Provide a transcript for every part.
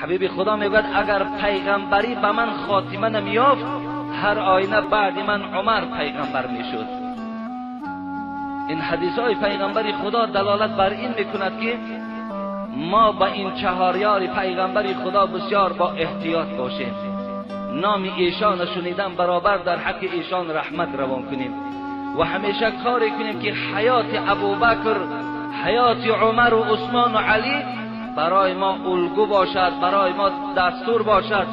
حبیب خدا میگوید اگر پیغمبری به من خاتمه نمیافت، هر آینه بعد من عمر پیغمبر میشد. این حدیث های پیغمبری خدا دلالت بر این میکند که ما با این چهار یار پیغمبری خدا بسیار با احتیاط باشیم. نام ایشان شنیدن برابر در حق ایشان رحمت روان کنیم و همیشه کاری کنیم که حیات ابوبکر، حیات عمر و عثمان و علی برای ما الگو باشد، برای ما دستور باشد،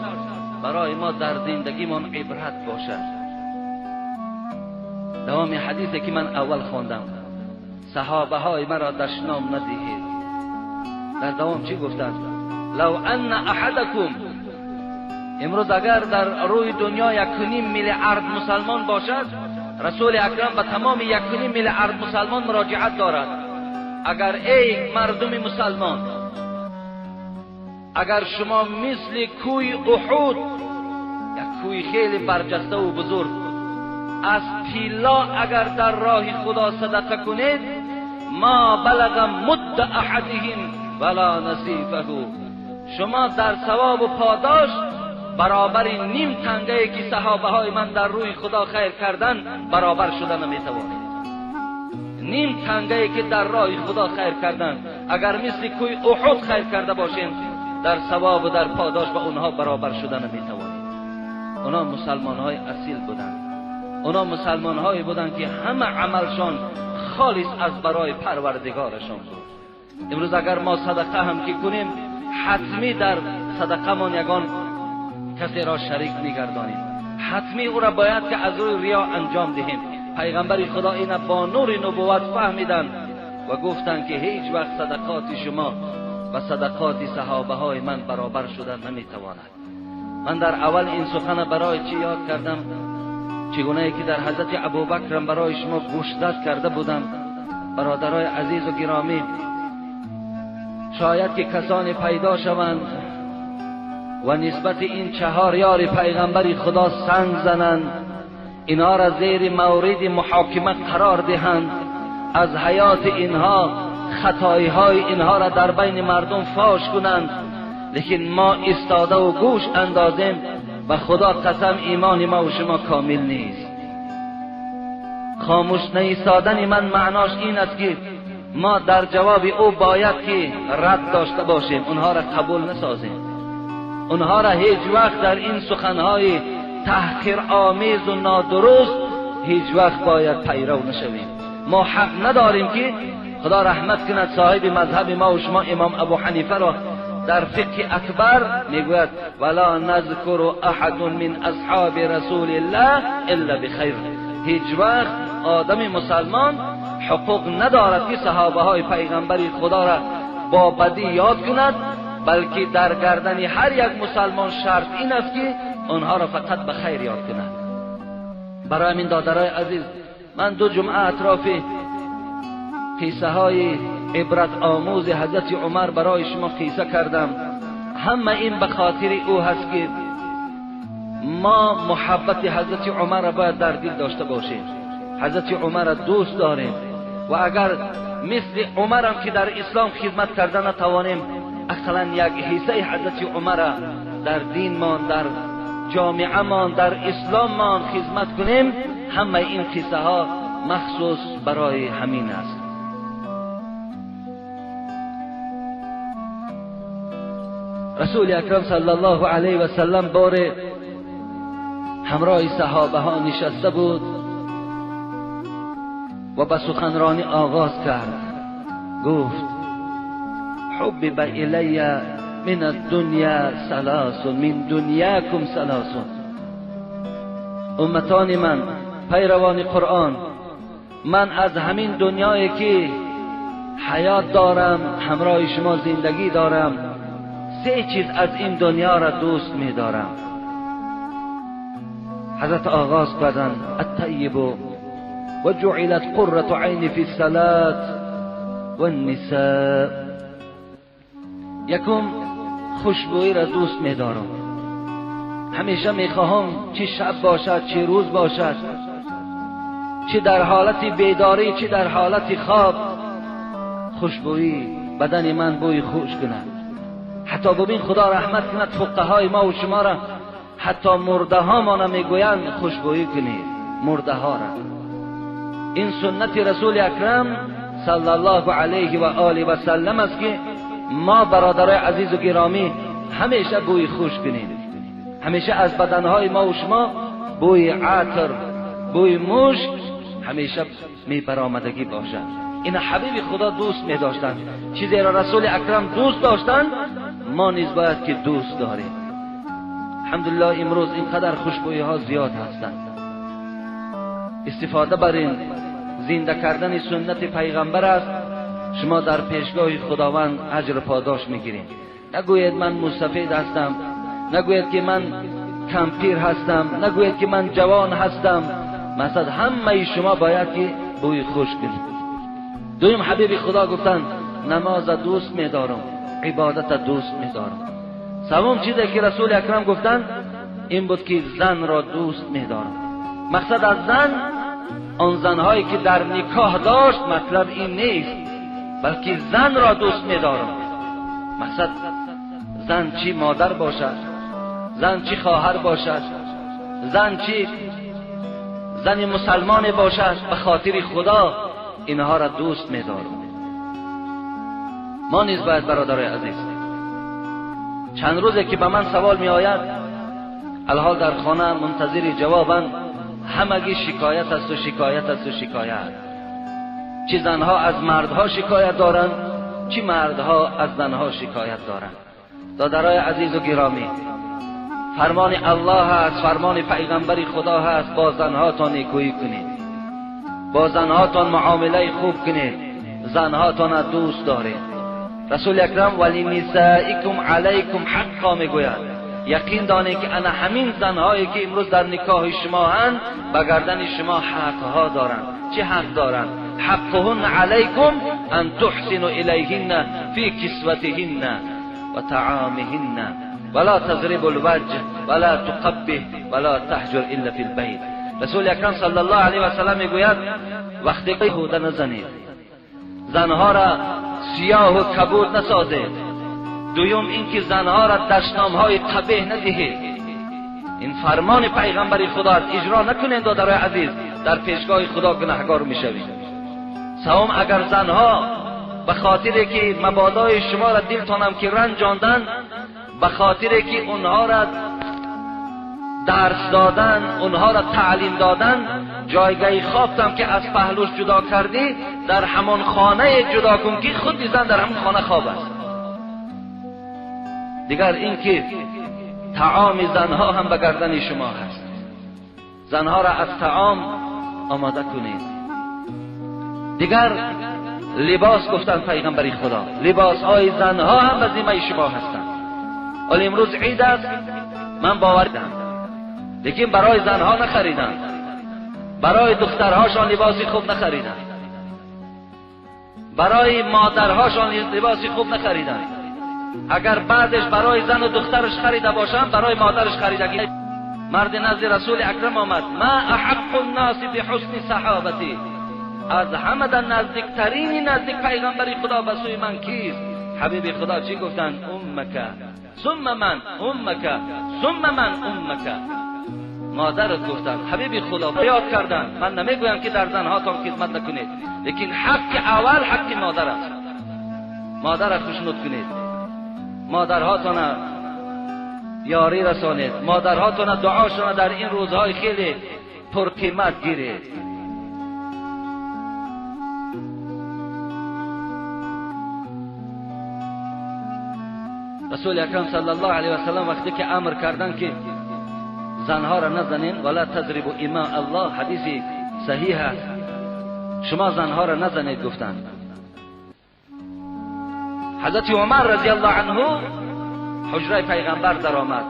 برای ما در زندگیمان عبرت باشد. دوام حدیثی که من اول خواندم، صحابه های مرا دشنام ندهید. در دوام چی گفتند؟ لو ان احدکم، امروز اگر در روی دنیا 1.5 میلیارد مسلمان باشد، رسول اکرم به تمام 1.5 میلیارد مسلمان مراجعت دارد. اگر ای مردم مسلمان، اگر شما مثل کوی احد، یک کوی خیلی برجسته و بزرگ، از طلا اگر در راه خدا صدقه کنید، ما بلغ مد احدهم ولا نصیفه، شما در ثواب و پاداش برابر نیم تنگه که صحابه های من در روی خدا خیر کردن برابر شده نمیتوانید. نیم تنگه که در راه خدا خیر کردن، اگر مثل کوی احد خیر کرده باشیم، در ثواب و در پاداش با اونها برابر شده نمیتوانید. اونا مسلمان های اصیل بودند، اونا مسلمان هایی بودند که همه عملشان خالص از برای پروردگارشان بود. امروز اگر ما صدقه هم که کنیم، حتمی در صدقه مان یگان کسی را شریک میگردانیم، حتمی او را باید که از روی ریا انجام دهیم. پیغمبر خدا اینا با نور نبوت فهمیدند و گفتند که هیچ وقت صدقات شما و صدقات صحابه های من برابر شدن نمیتواند. من در اول این سخن برای چی یاد کردم؟ چگونه که در حضرت ابوبکر برای شما گوشزد کرده بودم. برادرای عزیز و گرامی، شاید که کسانی پیدا شوند و نسبت این چهار یار پیغمبر خدا سنگ زنند، اینها را زیر مورد محاکمه قرار دهند، از حیات اینها، خطایی های اینها را در بین مردم فاش کنند، لیکن ما ایستاده و گوش اندازیم و خدا قسم ایمان ما و شما کامل نیست. خاموش نایستادن من معناش این است که ما در جواب او باید که رد داشته باشیم، اونها را قبول نسازیم، اونها را هیچ وقت در این سخنهای تحقیر آمیز و نادرست هیچ وقت باید پیرو نشویم. ما حق نداریم که خدا رحمت کند صاحب مذهب ما و شما امام ابو حنیفه را در فقه اکبر میگوید ولا نذکر احد من اصحاب رسول الله الا بخیر. هیچ وقت آدم مسلمان حقوق ندارد که صحابه های پیغمبر خدا را با بدی یاد کند، بلکه در گردن هر یک مسلمان شرط این است که آنها را فقط به خیر یاد کند. برای همین دادرای عزیز، من دو جمعه اطراف قصه های عبرت آموز حضرت عمر برای شما قصه کردم. همه این به خاطر او هست که ما محبت حضرت عمر را باید در دل داشته باشیم. حضرت عمر را دوست داریم و اگر مثل عمر هم که در اسلام خدمت کرده نتوانیم، اقلا یک حصه حضرت عمر را در دینمان، در جامعه مان، در اسلام مان خدمت کنیم. همه این قصه ها مخصوص برای همین است. رسول اکرم صلی الله علیه و سلم بار همراه صحابه ها نشسته بود و به سخنرانی آغاز کرد. گفت حبب الی من الدنیا ثلاث، من دنیاکم ثلاث. امتان من، پیروان قرآن، من از همین دنیایی که حیات دارم، همراه شما زندگی دارم، سه چیز از این دنیا را دوست می دارم. حضرت آغاز کردن الطیب و جعلت قرة عین فی الصلاة والنساء. یکم خوشبویی را دوست می دارم، همیشه می خواهم چه شب باشد چه روز باشد، چه در حالت بیداری چه در حالت خواب، خوشبویی بدن من بوی خوش کند. حتی ببین خدا رحمت کند فقهای ما و شما را، حتی مرده ها ما میگویند خوشبویی کنید مرده ها را. این سنت رسول اکرم صلی الله علیه و آله و سلم است که ما برادرای عزیز و گرامی همیشه بوی خوش کنیم، همیشه از بدنهای ما و شما بوی عطر، بوی مشک همیشه می برآمدگی باشد. این حبیب خدا دوست می داشتند، چیزی را رسول اکرم دوست داشتند ما نیز باید که دوست داریم. الحمدلله امروز اینقدر خوشبویی ها زیاد هستند. استفاده بر این زنده کردن سنت پیغمبر است. شما در پیشگاه خداوند اجر پاداش میگیرید. نگویید من مستفید هستم، نگویید که من کمپیر هستم، نگویید که من جوان هستم. مثلا همه شما باید که بوی خوش کنید. دویم حبیب خدا گفتند نماز دوست میدارم، عبادت دوست میدارم. سوم چیزی که رسول اکرم گفتند این بود که زن را دوست میدارم. مقصد از زن آن زنهایی که در نکاح داشت مطلب این نیست، بلکه زن را دوست میدارم. مقصد زن چی مادر باشد، زن چی خواهر باشد، زن چی زن مسلمان باشد، به خاطر خدا اینها را دوست میدارم. ما نیز باید برادرای عزیز، چند روزه که به من سوال می آید، الحال در خانه منتظر جوابند، همگی شکایت است و شکایت است و شکایت. چی زنها از مردها شکایت دارند، چی مردها از زنها شکایت دارند. دادرای عزیز و گرامی، فرمان الله است، فرمان پیغمبر خدا هست، با زنهاتان نیکویی کنید، با زنهاتان معامله خوب کنید، زنهاتان دوست دارید. رسول اکرم ولی نسائکم علیکم حقا میگوید. یقین دانید که انا همین زنهایی که امروز در نکاح شما هستند به گردن شما حقها دارند. چه حق دارند؟ حقهن علیکم ان تحسنوا الیهن فی کسوتهن و طعامهن ولا تضربوا الوجه ولا تقبح ولا تهجر الا فی البیت. رسول اکرم صلی الله علیه و سلم میگوید وقتی که هوده نزنید، زنها را سیاه و کبود نسازید. دویم اینکه زنها را دشنامهای قبیح ندهید. این فرمان پیغمبر خدا است، اجرا نکنید دادرای عزیز، در پیشگاه خدا گناهگار میشوید. سوم، اگر زنها به خاطر که مبادای شما را دلتانم که رنجاندن، به خاطر که اونها را درس دادن، اونها را تعلیم دادن، جایگاه خوابتم که از پهلوش جدا کردی در همان خانه جدا کن که خود زن در همان خانه خواب است. دیگر اینکه طعام زنها هم به گردن شما هست، زنها را از طعام آماده کنید. دیگر لباس، گفتن پیغمبر خدا لباس های زنها هم به ذمه شما هستند. ولی امروز عید است، من باور دارم، لیکن برای زنها نخریدن، برای دخترهاشان لباسی خوب نخریدن، برای مادرهاشان لباسی خوب نخریدن. اگر بعدش برای زن و دخترش خریده باشم، برای مادرش خریدگی. مرد نزد رسول اکرم آمد، ما احق الناس بحسن صحابتی، از همه در نزدیکترین نزدیک پیغمبر خدا به سوی من کیست؟ حبیب خدا چی گفتند؟ امک ثم من، امک ثم من، امک. مادرت گفتند. حبیب خدا یاد کردند. من نمیگویم که در زنهاتان خدمت نکنید، لیکن حق اول حق مادر است. مادر را خوشنود کنید، مادرهاتان یاری رسانید، مادرهاتان دعاشان در این روزهای خیلی پرقیمت گیرید. رسول اکرم صلی الله علیه و سلم وقتی که امر کردن که زنها را نزنین، ولا تضربوا اماء الله، حدیث صحیح است، شما زنها را نزنید گفتند. حضرت عمر رضی الله عنه حجره پیغمبر در آمد،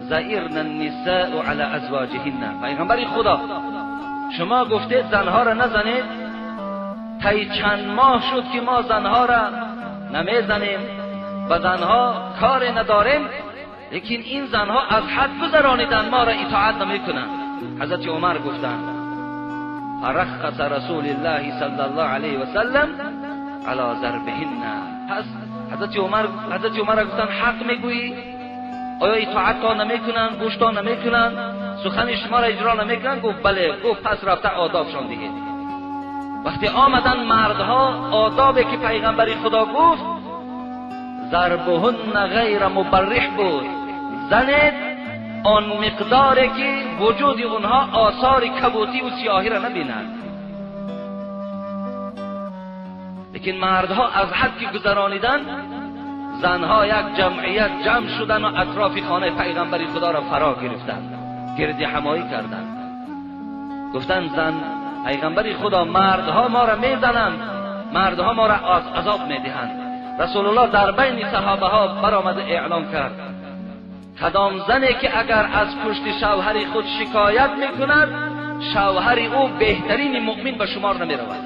زئرن النساء علی ازواجهن. پیغمبر خدا شما گفتید زنها را نزنید، طی چند ماه شد که ما زنها را نمیزنیم و زنها کار نداریم، لیکن این زنها از حد گذرانیدن، ما را اطاعت نمیکنند. حضرت عمر گفتند فرخص رسول الله صلی الله علیه و سلم علی ضربهن. پس حضرت عمر گفتن حق میگویی؟ آیا اطاعت تا نمیکنن، گوش تا نمیکنن، سخن شما را اجرا نمیکنن؟ گفت بله. گفت پس رفته آدابشان دیگه. وقتی آمدن مردها آدابی که پیغمبر خدا گفت ضربهن غیر مبرح بود، زنید آن مقداری که وجود اونها آثار کبوتی و سیاهی را نبینند. لیکن مردها از حد که گذرانیدن، زنها یک جمعیت جمع شدن و اطراف خانه پیغمبر خدا را فرا گرفتند، گرد همایی کردند. گفتند زن پیغمبر خدا مردها ما را میزنند، مردها ما را عذاب میدهند. رسول الله در بین صحابه ها برآمد اعلام کرد کدام زنی که اگر از پشت شوهر خود شکایت میکند شوهر او بهترین مؤمن به شمار نمیرود.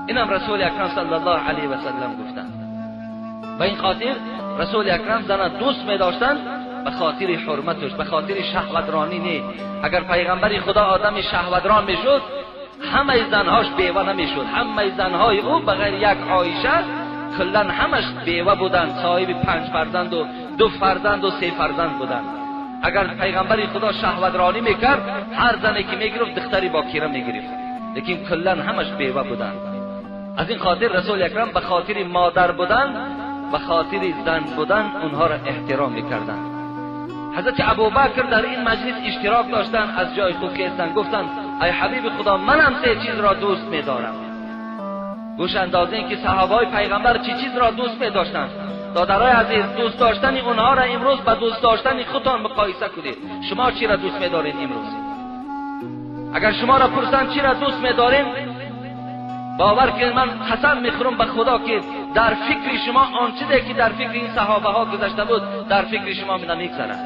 اینم رسول اکرم صلی الله علیه و سلم گفتند. به این خاطر رسول اکرم زن دوست میداشتند به خاطر حرمتش، به خاطر شهوترانی نه. اگر پیغمبر خدا آدم شهوتران میشد همه زنهاش بیوه نمیشد، همه زنهای او بغیر یک عایشه کلا همش بیوه بودند، صاحب 5 فرزند و 2 فرزند و 3 فرزند بودند. اگر پیغمبر خدا شهوترانی میکرد هر زنی که میگرفت دختری باکیره میگرفت، لیکن کلا همش بیوه بودند. از این خاطر رسول اکرم به خاطر مادر بودن، به خاطر زن بودن اونها را احترام میکردند. حضرت ابوبکر در این مجلس اشتراک داشتند، از جای خود خواستند، گفتند ای حبیب خدا منم 3 چیز را دوست میدارم. گوش اندازین که صحابه پیغمبر چی چیز را دوست میداشتند. دادرای عزیز، دوست داشتن اونها را امروز به دوست داشتن خودتان مقایسه کنید. شما چی را دوست میدارین امروز؟ اگر شما را پرسند چی را دوست میدارین، باور کنید من قسم میخورم به خدا که در فکر شما آن چیزی که در فکر این صحابه ها گذشته بود در فکر شما نمیگذرد.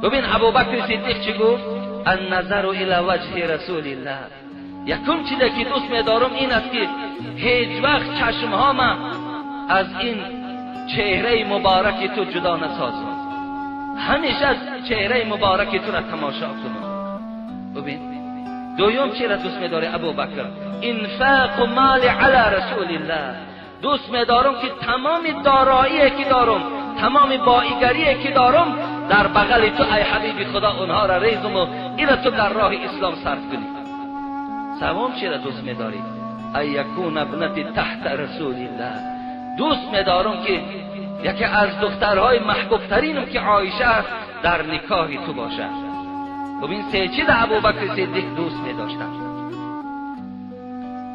ببین ابوبکر صدیق چی گفت؟ النظر الی وجه رسول الله. یکم چیزی که دوست میدارم این است که هیچ وقت چشمهام از این چهره مبارک تو جدا نسازم، همیشه از چهره مبارک تو را تماشا کنم. ببین دوم چی را دوست میداره ابوبکر؟ انفاق مال علی رسول الله. دوست میدارم که تمام دارایی که دارم، تمام بایگری که دارم در بغل تو ای حبیب خدا اونها را ریزم و این تو در راه اسلام صرف کنی. سوم چی را دوست میداری؟ ای یکون ابنتی تحت رسول الله. دوست میدارم که یکی از دخترهای محبوب ترینم که عایشه است در نکاح تو باشد. ببین 3 چیز ابوبکر صدیق دوست میداشتن.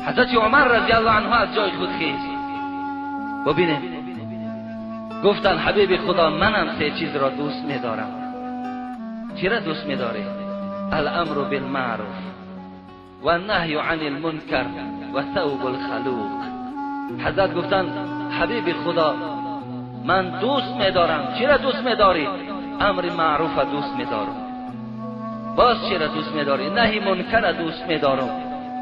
حضرت عمر رضی الله عنه از جای خود خیست. ببینه گفتن حبیب خدا منم 3 چیز را دوست میدارم. چی را دوست میداری؟ الامر بالمعروف و النهی عن المنکر و ثوب الخلوق. حضرت گفتن حبیب خدا من دوست میدارم. چی را دوست میداری؟ امر معروف دوست میدارم. باز چی را دوست میداری؟ نهی منکر دوست میدارم.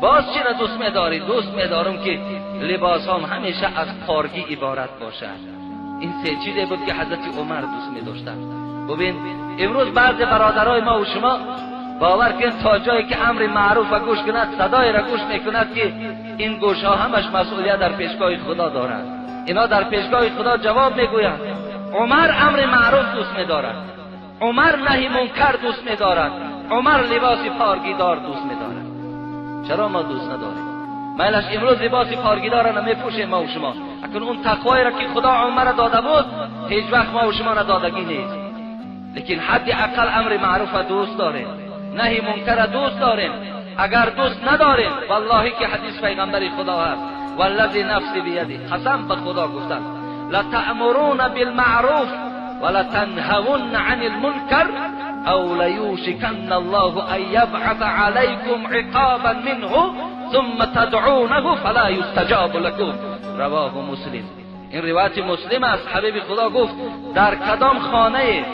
باز چی را دوست میداری؟ دوست میدارم که لباس هم همیشه از پارگی عبارت باشد. این 3 چیزی بود که حضرت عمر دوست میداشتند. ببین امروز بعض برادرای ما و شما باور کن تا جایی که امر معروف را گوش کند، صدای را گوش میکند که این گوش ها همش مسئولیت در پیشگاه خدا دارند. اینا در پیشگاه خدا جواب میگویند. عمر امر معروف دوست میدارد، عمر نهی منکر دوست میدارد، عمر لباس پارگیدار دوست میدارد. چرا ما دوست نداریم؟ مایلش امروز لباس پارگیدار را نمیپوشیم ما و شما. اکنون اون تقوایی را که خدا عمر داده بود هیچ وقت ما و شما را دادگی نیست. لیکن حد اقل امر معروف دوست داریم، نهی منکر دوست داریم. اگر دوست نداریم والله که حدیث پیغمبر خدا هست، والذی نفسی بیدی، قسم به خدا گفتن لتأمرون بالمعروف ولتنهون عن المنکر او لیوشکن الله ان یبعث علیکم عقابا منه ثم تدعونه فلا یستجاب لکم. رواه مسلم. این روایت مسلم است. حبیب خدا گفت در کدام خانه،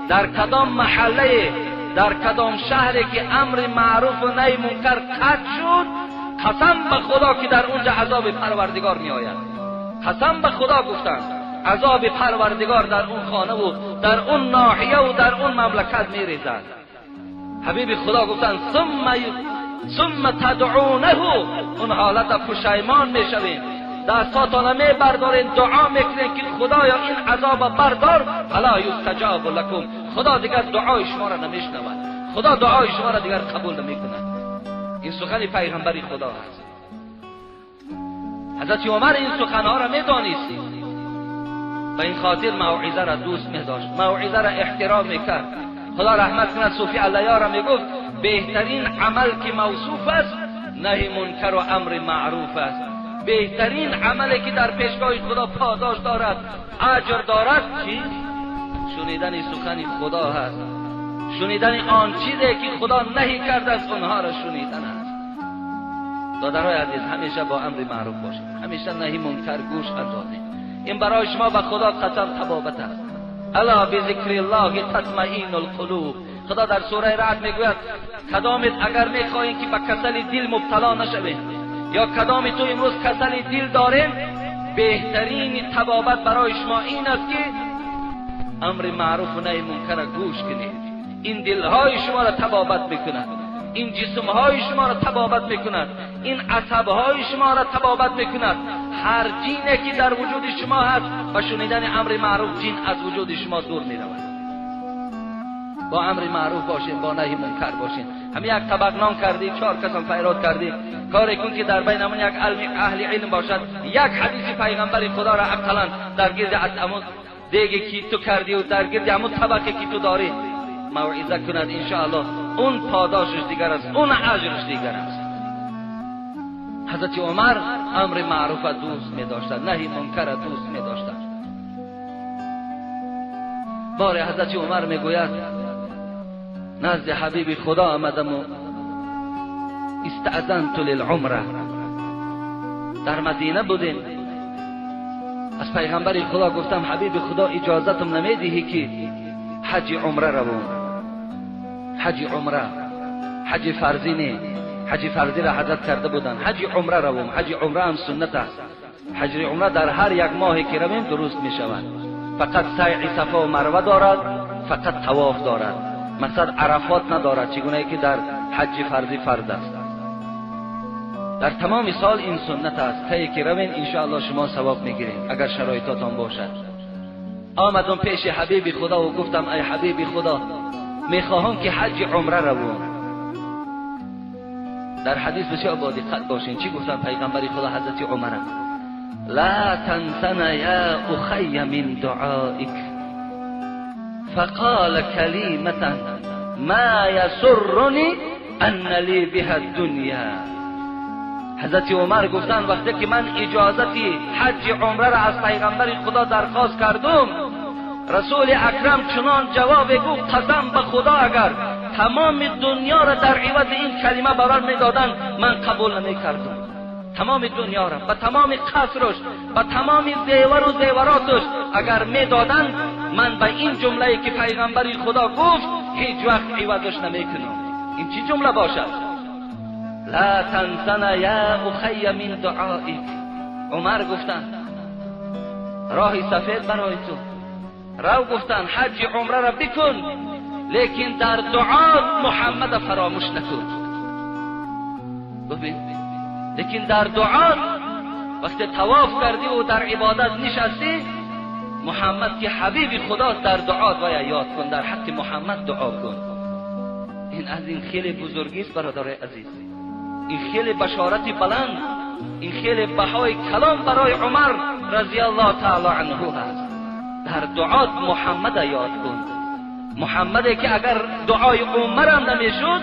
در کدام محله، در کدام شهری که امر معروف و نهی منکر قطع شد، قسم به خدا که در اونجا عذاب پروردگار می آید. قسم به خدا گفتند عذاب پروردگار در اون خانه و در اون ناحیه و در اون مملکت می ریزد. حبیب خدا گفتند ثم تدعونه، اون حالت پشیمان می شویم. دستاتان میبردارین دعا میکنین که خدایا این عذاب بردار، فلا یستجاب لکم، خدا دیگر دعای شما را نمیشنود، خدا دعای شما را دیگر قبول نمیکند. این سخن پیغمبری خدا است. حضرت عمر این سخنها را میدانست، به این خاطر موعظه را دوست میداشت، موعظه را احترام میکرد. خدا رحمت کند صوفی علیا را میگفت بهترین عمل که موصوف است نهی منکر و امر معروف است. بهترین عملی که در پیشگاه خدا پاداش دارد، اجر دارد، چیست؟ شنیدن سخن خدا هست، شنیدن آن چیزی که خدا نهی کرده است آنها را شنیدن است. دادرای عزیز، همیشه با امر معروف باشید، همیشه نهی منکر گوش اندازید. این برای شما به خدا قسم طبابت است. الا بذکر الله تطمئن القلوب. خدا در سوره رعد میگوید کدامت اگر میخواهید که به کسل دل مبتلا نشوید یا کدام تو امروز کسل دل دارین، بهترین طبابت برای شما این است که امر معروف و نهی منکر گوش کنید. این دلهای شما را طبابت میکند، این جسمهای شما را طبابت میکند، این عصبهای شما را طبابت میکند. هر جینی که در وجود شما هست با شنیدن امر معروف جین از وجود شما دور میرود. با امر معروف باشین، با نهی منکر باشین. همین یک طبق نان کردی، 4 کسم فیراد کردی، کاری کن که در بین همون یک اهل علم باشد، یک حدیث پیغمبر خدا را اقلا در گرد همون دیگه که تو کردی و در گرد همون طبقه که تو داری موعظه کند، انشاءالله اون پاداشش دیگر است، اون اجرش دیگر است. حضرت عمر امر معروف دوست می داشتند، نهی منکر دوست می داشتند. بار حضرت عمر می گوید نزد حبیب خدا آمدم و استأذنت للعمره، در مدینه بودیم، از پیغمبر خدا گفتم حبیب خدا اجازتم نمیدهی که حج عمره روم؟ حج عمره، حج فرضی نه، حج فرضی را حضرت کرده بودن، حج عمره روم. حج عمره هم سنت است. حج عمره در هر یک ماه که رویم درست می شود. فقط سعی صفا و مروه دارد، فقط طواف دارد، مقصد عرفات ندارد چگونه که در حج فرضی فرض است. در تمام سال این سنت است. تا که روین انشاءالله شما ثواب میگیرین اگر شرایطاتان باشد. آمدم پیش حبیب خدا و گفتم ای حبیب خدا میخواهم که حج عمره روم. در حدیث بسیار با دقت باشین چی گفتن پیغمبر خدا حضرت عمر: لا تنسنا یا اخی من دعائک فقال کلمة ما یسرنی ان لی بها الدنیا. حضرت عمر گفتن وقتی که من اجازت حج عمره را از پیغمبر خدا درخواست کردم، رسول اکرم چنان جواب گفت قسم به خدا اگر تمام دنیا را در عوض این کلمه برام میدادند من قبول نمیکردم. تمام دنیا را، به تمام قصرش، به تمام زیور و زیوراتش اگر میدادند، من به این جمله که پیغمبر خدا گفت هیچ وقت عوضش نمیکنم. این چی جمله باشد؟ لا تنسنا یا اخی من دعائک. عمر گفتند راه سفید برای تو رو، گفتند حج عمره را بکن، لیکن در دعا محمد فراموش نکن. ببین، لیکن در دعا وقتی طواف کردی و در عبادت نشستی، محمد که حبیب خدا در دعا باید یاد کن، در حق محمد دعا کن. این از این خیلی بزرگی است برادر عزیز، این خیلی بشارت بلند، این خیلی بهای کلام برای عمر رضی الله تعالی عنه هست. در دعات محمد یاد کن، محمدی که اگر دعای عمر هم نمیشد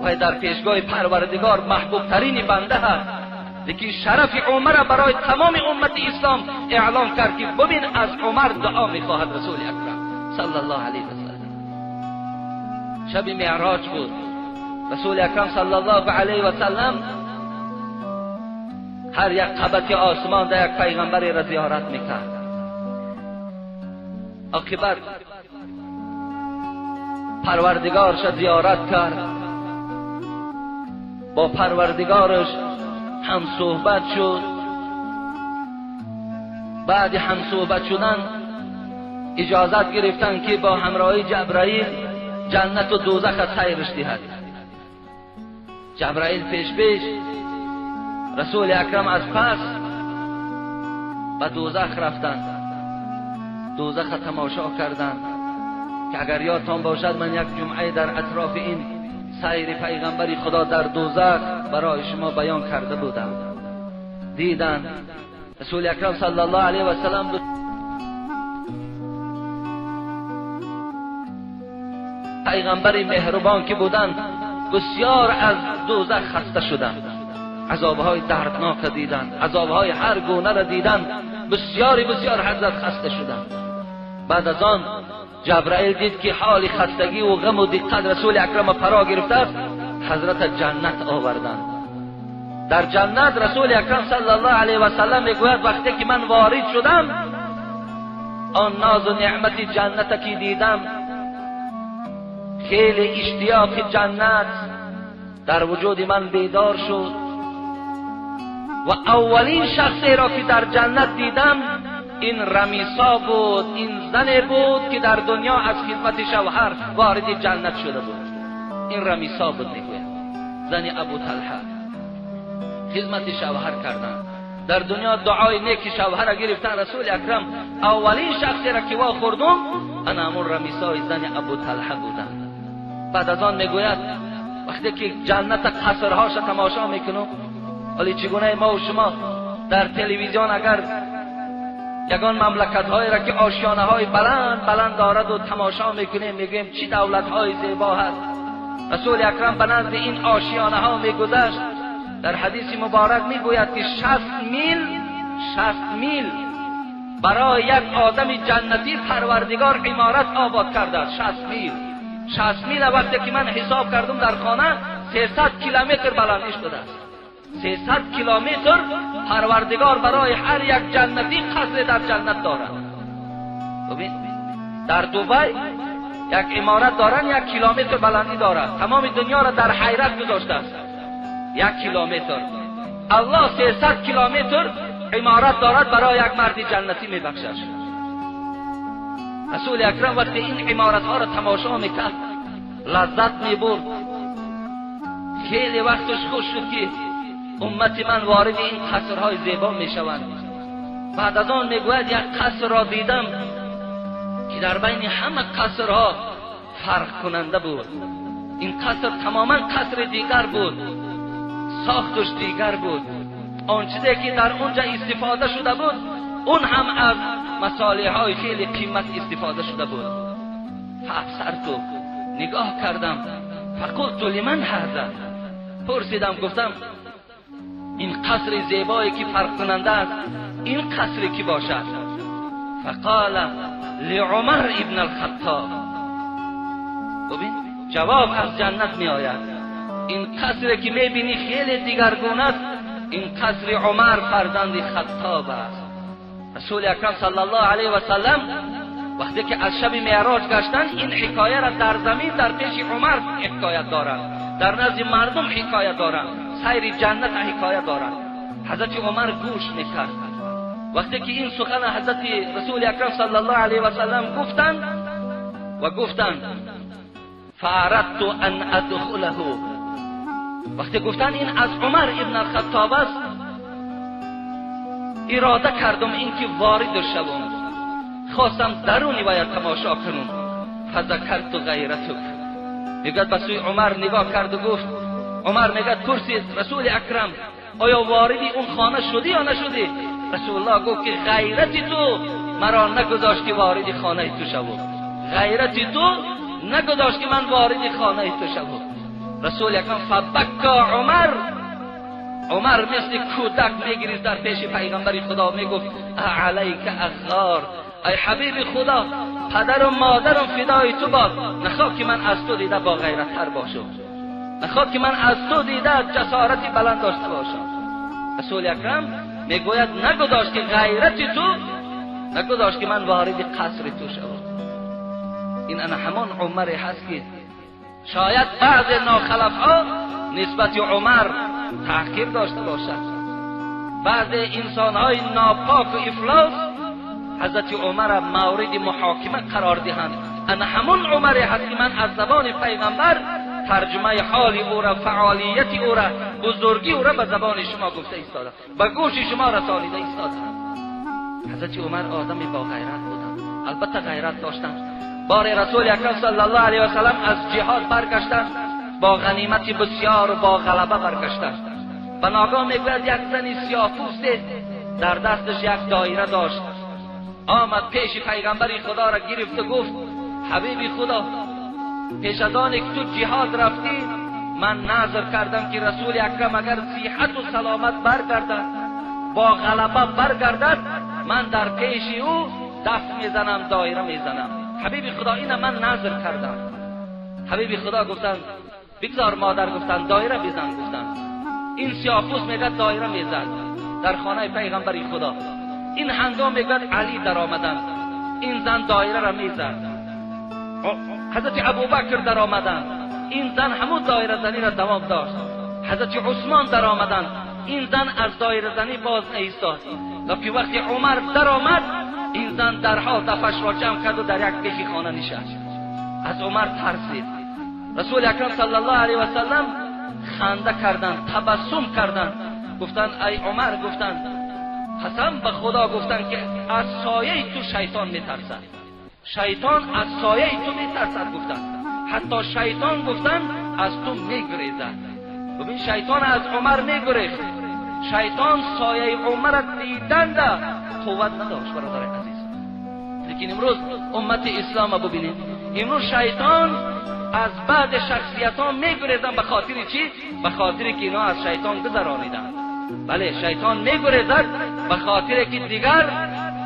و در پیشگاه پروردگار محبوب ترین بنده هست، لیکن شرف عمر برای تمام امت اسلام اعلام کرد که ببین از عمر دعا میخواهد رسول اکرم صلی الله علیه و سلم. شب معراج بود، رسول اکرم صلی الله علیه و سلم هر یک قبط آسمان در یک پیغمبری را زیارت میکرد. عاقبت پروردگارش زیارت کرد، با پروردگارش هم صحبت شد. بعد هم صحبت شدن اجازت گرفتن که با همراهی جبرائیل جنت و دوزخ سیرش دهد. جبرائیل پیش پیش رسول اکرم از پس به دوزخ رفتند، دوزخ تماشا کردند که اگر یادتان باشد من یک جمعه در اطراف این سیر پیغمبر خدا در دوزخ برای شما بیان کرده بودم. دیدند رسول اکرم صلی الله علیه و سلم پیغمبر مهربان که بودند بسیار از دوزخ خسته شدند، عذابهای دردناک را دیدند، عذابهای هر گونه را دیدند، بسیاری بسیار حضرت خسته شدند. بعد از آن جبرائیل دید که حال خستگی و غم و دقت رسول اکرم فرا گرفته است، حضرت جنت آوردند. در جنت رسول اکرم صلی الله علیه و سلم میگوید وقتی که من وارد شدم آن ناز و نعمت جنت که دیدم، خیلی اشتیاق جنت در وجود من بیدار شد و اولین شخصی را که در جنت دیدم این رمیسا بود، این زن بود که در دنیا از خدمت شوهر وارد جنت شده بود. این رمیسا بود، میگوید زن ابو طلحه، خدمت شوهر کردن در دنیا، دعای نیک شوهر را گرفتن. رسول اکرم اولین شخصی را که وا خوردم انا همون رمیسای زن ابو طلحه بودم. بعد از آن میگوید وقتی که جنت قصرهاش تماشا میکنم، ولی چگونه ما و شما در تلویزیون اگر یگان مملکت هایی را که آشیانه های بلند بلند دارد و تماشا میکنیم، میگوییم چی دولت های زیبا هست. رسول اکرم به نزد این آشیانه ها میگذشت. در حدیث مبارک میگوید که 60 میل برای یک آدم جنتی پروردگار عمارت آباد کرده است. 60 میل وقتی که من حساب کردم در خانه 300 کیلومتر بلندی شده است. 300 کیلومتر پروردگار برای هر یک جنتی قصر در جنت دارد. ببین در دبی یک عمارت دارن 1 کیلومتر بلندی دارد، تمام دنیا را در حیرت گذاشته است. 1 کیلومتر الله 300 کیلومتر عمارت دارد برای یک مرد جنتی میبخشد. رسول اکرم وقتی این عمارت ها را تماشا میکرد لذت میبرد. خیلی وقتش خوش شد که امت من وارد این قصرهای زیبا میشوند. بعد از آن میگوید یک قصر را دیدم که در بین همه قصرها فرق کننده بود. این قصر تماما قصر دیگر بود، ساختش دیگر بود، آن چیزی که در اونجا استفاده شده بود اون هم از مصالح های خیلی قیمت استفاده شده بود. فابصرت، نگاه کردم، فقلت لمن هذا، پرسیدم گفتم این قصر زیبایی که فرق کننده است این قصر کی باشد؟ فقال لعمر ابن الخطاب. ببین جواب از جنت می آید. این قصر که می بینی خیلی دیگرگونه است، این قصر عمر فرزند خطاب است. رسول اکرم صلی الله علیه و سلم وقتی که از شب معراج گشتن این حکایه را در زمین در پیش عمر حکایت دارند، در نزد مردم حکایت دارند، سیر جنت حکایت دارند. حضرت عمر گوش میکرد. وقتی که این سخن حضرت رسول اکرم صلی الله علیه و سلم گفتند و گفتند فاردت ان ادخله، وقتی گفتند این از عمر ابن الخطاب است، اراده کردم اینکه وارد شوم، خواستم درونی باید تماشا کنم. فذکرت غیرتک، میگوید به سوی عمر نگاه کرد و گفت، عمر میگه پرسید رسول اکرم آیا واردی اون خانه شدی یا نشدی؟ رسول الله گفت که غیرت تو مرا نگذاشت که وارد خانه تو شوم، غیرت تو نگذاشت که من وارد خانه تو شوم. رسول اکرم فبکا عمر، عمر مثل کودک میگریست در پیش پیغمبر خدا، میگفت علیک اغار، ای حبیب خدا پدر و مادرم فدای تو باد، نخواه که من از تو دیده با غیرت تر باشم، نخواه که من از تو دیده جسارتی بلند داشته باشم. رسول اکرم میگوید نگذاشت که غیرت تو نگذاشت که من وارد قصر تو شوم. این انا همان عمر هست که شاید بعض ناخلف ها نسبت عمر تحقیر داشته باشد، بعض انسان های ناپاک و افلاس حضرت عمر مورد محاکمه قرار دهند. انا همون عمر هست که من از زبان پیغمبر ترجمه حال او را، فعالیت او را، بزرگی او را به زبان شما گفته ایستادم، به گوش شما رسانیده ایستادم. حضرت عمر آدمی با غیرت بودند، البته غیرت داشتند. بار رسول اکرم صلی الله علیه و سلم از جهاد برگشتند، با غنیمت بسیار و با غلبه برگشتند. به ناگاه میگوید یک زنی سیاه‌پوست در دستش یک دایره داشت، آمد پیش پیغمبر خدا را گرفت و گفت حبیب خدا، پیش از آن که تو جهاد رفتی من نذر کردم که رسول اکرم اگر صحت و سلامت برگردد، با غلبه برگردد، من در پیش او دف میزنم، دایره میزنم. حبیب خدا اینه من نذر کردم. حبیب خدا گفتند بگذار مادر، گفتند دایره بزن. گفتند این سیاه‌پوست میگه دایره میزد در خانه پیغمبر خدا. این هنگام میگه علی در آمدند، این زن دایره را میزد. حضرت ابوبکر در آمدند، این زن همون دایره زنی را دوام داشت. حضرت عثمان در آمدند، این زن از دایره زنی باز ایستاد. و وقتی عمر در آمد، این زن درها دفش را جمع کرد و در یک بیخی خانه نشست. از عمر ترسید. رسول اکرم صلی الله علیه و سلم خنده کردند، تبسم کردند، گفتند ای عمر، گفتند قسم به خدا، گفتند که از سایه تو شیطان میترسد، شیطان از سایه تو میترسد. گفتند حتی شیطان، گفتند از تو میگریزد. ببین شیطان از عمر میگریخت، شیطان سایه عمر را دیدند قوت نداشت. برادر عزیز، لیکن امروز امت اسلام را ببینید، امروز شیطان از بعد شخصیت ها میگریزن. به خاطر چی؟ به خاطر که اینا از شیطان گذرانیدن. بله شیطان میگریزد به خاطر که دیگر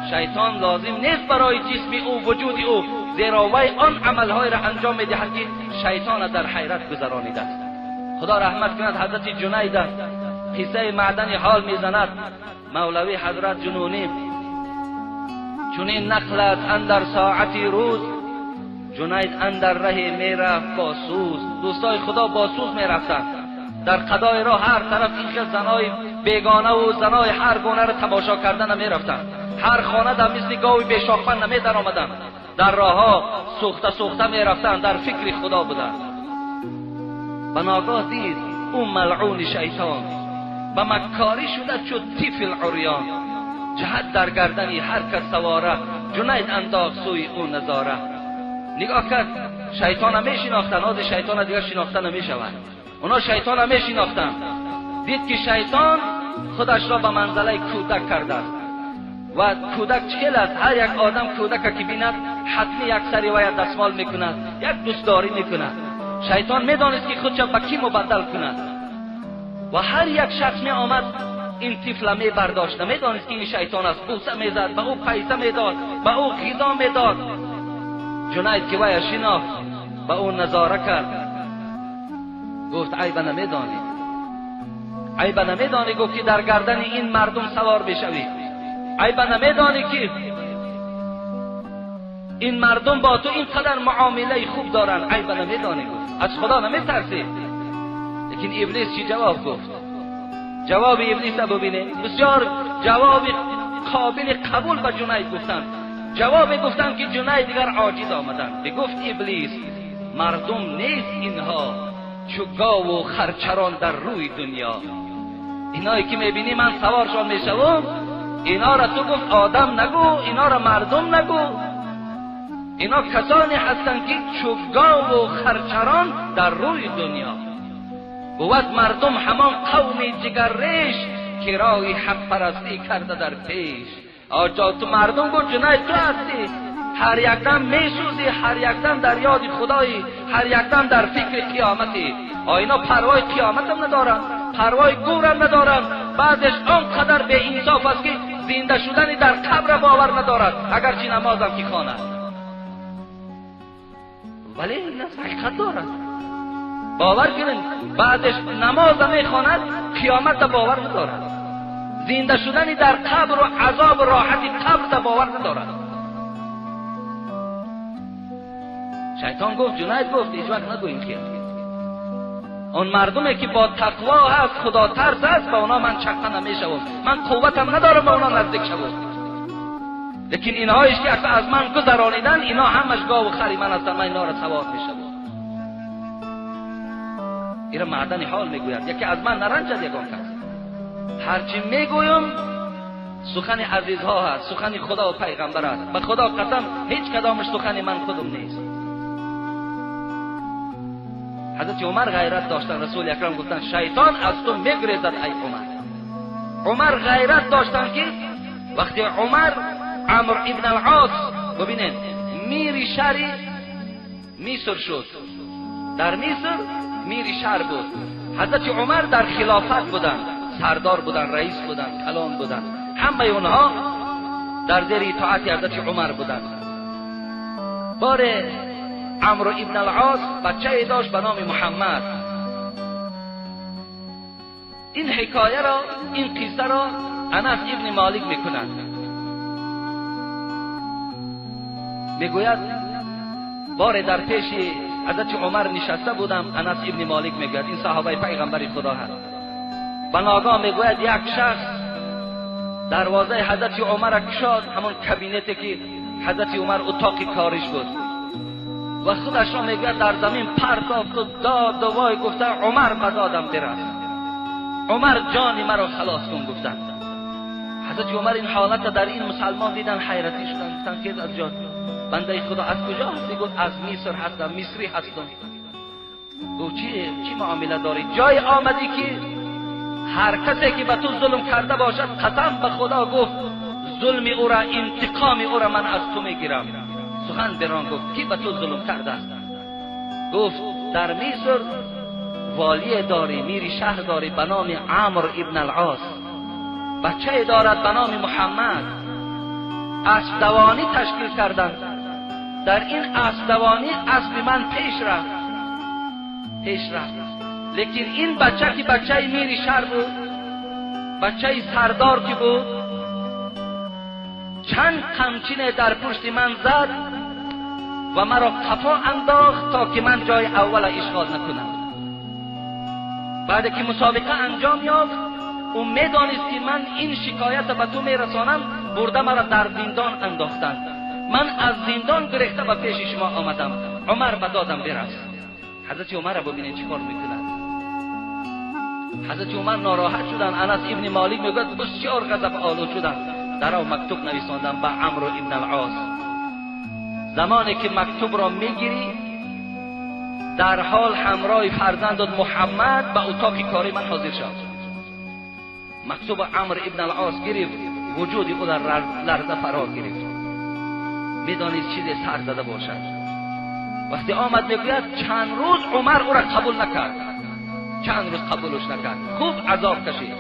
شیطان لازم نیست برای جسم او، وجود او، زیرا وی آن عملهای را انجام میدهد که شیطان در حیرت گذرانیده است. خدا رحمت کند حضرت جنید قصه معدن حال میزند. مولوی حضرت جنونی چنین نقل است اندر ساعتی روز، جنید اندر ره میرفت با سوز. دوستای خدا با سوز میرفتند در قضای راه، هر طرف این زنای بیگانه و زنای هر گونه را تماشا کردن نمیرفتند. هر خانه در مثل گاوی بیشاخبند نمی در آمدند. در راهها سوخته سوخته میرفتند، در فکر خدا بودند. به ناگاه دید او ملعون شیطان به مکاری شده چو طفل عریان. جهت در گردنی هر کس سواره، جنید انداخت سوی او نظاره. نگاه کرد، شیطان میشناختن، آز شیطان دیگر شناخته نمیشود. اونا شیطان میشناختن. دید که شیطان خودش را به منزله کودک کرده است. و کودک چکل است؟ هر یک آدم کودک که بیند حتمی یک سری و یک دستمال میکند، یک دوستداری میکند. شیطان میدانست که خودش به کی مبدل کند. و هر یک شخص می آمد این طفل می برداشت، نمیدانست که این شیطان است. بوسه میزد، به او پیسه میداد، به او غذا میداد. جنید که وی شناخت به او نظاره کرد، گفت عیب نمیدانی، عیب نمیدانی، گفت که در گردن این مردم سوار بشوی. عیب نمیدانی که این مردم با تو اینقدر معامله خوب دارن. عیب نمیدانی، گفت از خدا نمیترسی. لیکن ابلیس چی جواب گفت؟ جواب ابلیس را ببینه، بسیار جواب قابل قبول به جنید گفتن. جواب گفتن که جنید دیگر عاجز آمدن. بگفت ابلیس مردم نیست اینها چو گاو و خرچران در روی دنیا. اینایی که میبینی من سوارشان میشوم، اینا را تو گفت آدم نگو، اینا را مردم نگو، اینا کسانی هستند که چو گاو و خرچران در روی دنیا. بود مردم همان قوم جگرریش که رای حق پرستی کرده در پیش. آجا تو مردم گفت جنید تو هستی، هر یک دم میسوزی، هر یک دم در یاد خدایی، هر یک دم در فکر قیامتی. اینا پروای قیامت هم ندارن، پروای گورم ندارن. بعضش آنقدر به انصاف است که زنده شدن در قبر باور ندارد، اگرچه نمازم که خواند. ولی این حقیقت دارد، باور کنین. بعدش نماز میخواند، قیامت باور ندارد، زنده شدن در قبر و عذاب و راحت قبر باور ندارد. شیطان گفت، جنید گفت هیچ وقت نگو این خیال. اون مردمی که با تقوا هست، خدا ترس هست، با اونا من چقه نمیشوم، من قوتم ندارم با اونا نزدیک شوم. لیکن اینهایش که از من گذرانیدن، اینا همش گاو و خری من هستن، من اینا را سوار میشوم. ایرا معدن حال میگوید، یکی از من نرنجد یگان کس. هرچی میگویم سخن عزیزها هست، سخن خدا و پیغمبر است. به خدا قسم هیچ کدامش سخن من خودم نیست. حضرت عمر غیرت داشتن، رسول اکرم گفتن شیطان از تو میگریزد ای عمر. عمر غیرت داشتن که وقتی عمر عمرو ابن العاص ببینید میری شهر مصر شد، در مصر میری شهر بود. حضرت عمر در خلافت بودند، سردار بودند، رئیس بودند، کلان بودند، همه اونها در زیر اطاعت حضرت عمر بودند. بار عمرو ابن العاص بچه داشت به نام محمد. این حکایه را، این قصه را انس ابن مالک میکند. میگوید بار در پیش حضرت عمر نشسته بودم، انس ابن مالک میگوید، این صحابه پیغمبر خدا هست. به ناگاه میگوید یک شخص دروازه حضرت عمر کشاد، همون کابینتی که حضرت عمر اتاق کارش بود، و خودش را میگوید در زمین پرتافت و داد و وای گفته عمر به دادم برس، عمر جان مرا خلاص کن گفتن. حضرت عمر این حالت در این مسلمان دیدن، حیرتی شدن، گفتن که از جان بنده خدا از کجا هستی؟ گفت از مصر هستم، مصری هستم. گفت چی معامله داری؟ جای آمدی که هر کسی که به تو ظلم کرده باشد قسم به خدا گفت ظلم او را، انتقام او را من از تو میگیرم. سخن بران گفت کی به تو ظلم کرده است؟ گفت در مصر والی داری، میری شهر داری به نام عمرو ابن العاص، بچه دارد به نام محمد. اسب دوانی تشکیل کردند، در این اسب دوانی اسب من پیش رفت، پیش رفت. لیکن این بچه که بچه میری شهر بود، بچه سردار که بود، چند قمچینه در پشت من زد و مرا قفا انداخت تا که من جای اول اشغال نکنم. بعد که مسابقه انجام یافت، او میدانست که من این شکایت به تو میرسانم، برده مرا در زندان انداختند. من از زندان گریخته به پیش شما آمدم، عمر به دادم برس. حضرت عمر را ببینید چیکار میکند. حضرت عمر ناراحت شدند. انس ابن مالک میگوید بسیار غضب آلود شدند. در او مکتوب نویساندم به عمرو ابن العاص، زمانی که مکتوب را میگیری در حال همراه فرزندت محمد به اتاق کاری من حاضر شد. مکتوب عمرو ابن العاص گرفت، وجود او در لرزه فرا گرفت، میدانید چیز سر زده باشد. وقتی آمد میگوید چند روز عمر او را قبول نکرد، چند روز قبولش نکرد، خوب عذاب کشید.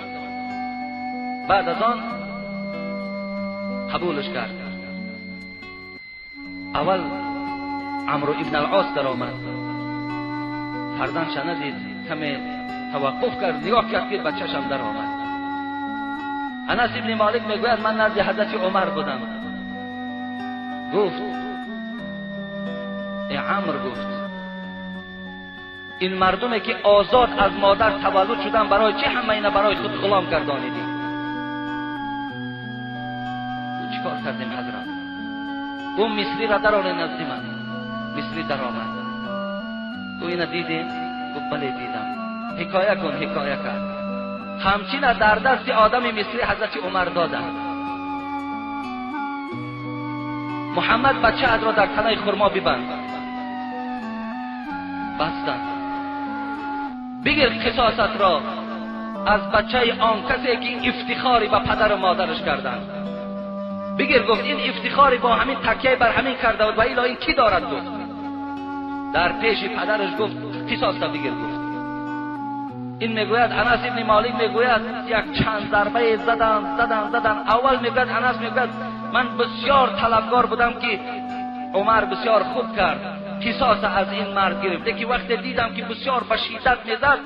بعد از آن قبولش کرد. اول عمرو ابن العاص در آمد، فرزندش ندید، کمی توقف کرد، نگاه کرد که بچه‌ش هم در آمد. انس ابن مالک میگوید من نزد حضرت عمر بودم. گفت ای عمرو، گفت این مردمی که آزاد از مادر تولد شدن برای چه همه اینا برای خود غلام گردانیدی؟ چیکار کردیم حضرت؟ او مصری را درآورد نزد من. مصری در آمد. او اینا دیدیم؟ گفت بله دیدم. حکایه کن. حکایه کرد. همچین در دست آدم مصری حضرت عمر دادند. محمد بچه را در تنه خرما ببند. بستند. بگیر قصاصت را از بچه آن کسی که افتخاری به پدر و مادرش کردند. بگیر. گفت این افتخاری با همین تکیه بر همین کرده بود و ایلا این کی دارد؟ گفت در پیش پدرش گفت قصاص را بگیر. گفت این میگوید انس ابن مالک میگوید یک چند ضربه زدن زدن زدن. اول میگوید انس میگوید من بسیار طلبگار بودم که عمر بسیار خوب کرد، قصاص از این مرد گرفت. لیکن وقتی دیدم که بسیار به شدت میزد،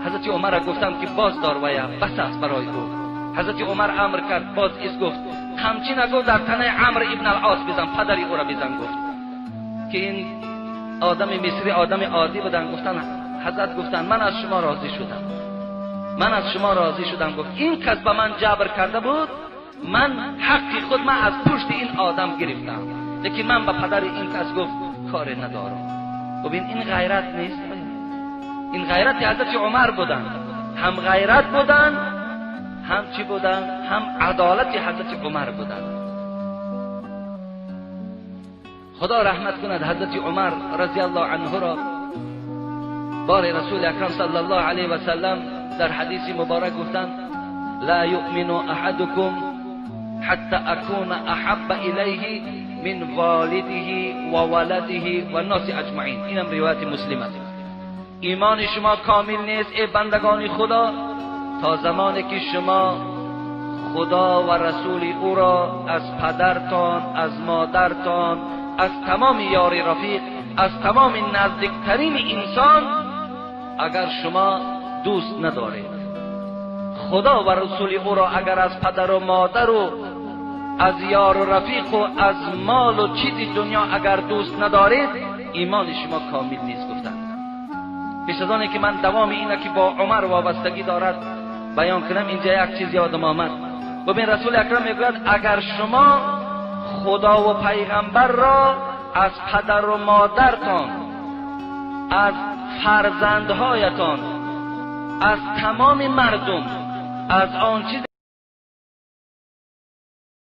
حضرت عمر را گفتم که باز دار ویا بس است برای او. حضرت عمر امر کرد باز ایست. گفت همچین گفت در تنه عمرو ابن العاص بزن، پدری او را بزن. گفت که این آدم مصری آدم عادی بودن. گفتن حضرت گفتن من از شما راضی شدم، من از شما راضی شدم. گفت این کس به من جبر کرده بود، من حق خود من از پشت این آدم گرفتم، لیکن من به پدر این کس گفت کار ندارم. ببین این غیرت نیست. این غیرت حضرت عمر بودند، هم غیرت بودند، هم چی بودند؟ هم عدالت حضرت عمر بودند. خدا رحمت کند حضرت عمر رضی الله عنه را. بار رسول اکرم صلی الله علیه و سلم در حدیث مبارک گفتند لا یؤمن احدکم حتی اکون احب الیه من والده و ولده و الناس اجمعین. اینم روایت مسلم است. ایمان شما کامل نیست ای بندگان خدا تا زمانی که شما خدا و رسول او را از پدرتان، از مادرتان، از تمام یار رفیق، از تمام نزدیکترین انسان اگر شما دوست ندارید، خدا و رسول او را اگر از پدر و مادر و از یار و رفیق و از مال و چیزی دنیا اگر دوست ندارید، ایمان شما کامل نیست. گفتند پیش از آنی که من دوام اینه که با عمر وابستگی دارد بیان کنم، اینجا یک چیز یادم آمد. ببین رسول اکرم میگوید اگر شما خدا و پیغمبر را از پدر و مادرتان، از فرزندهایتان، از تمام مردم، از آن چیزی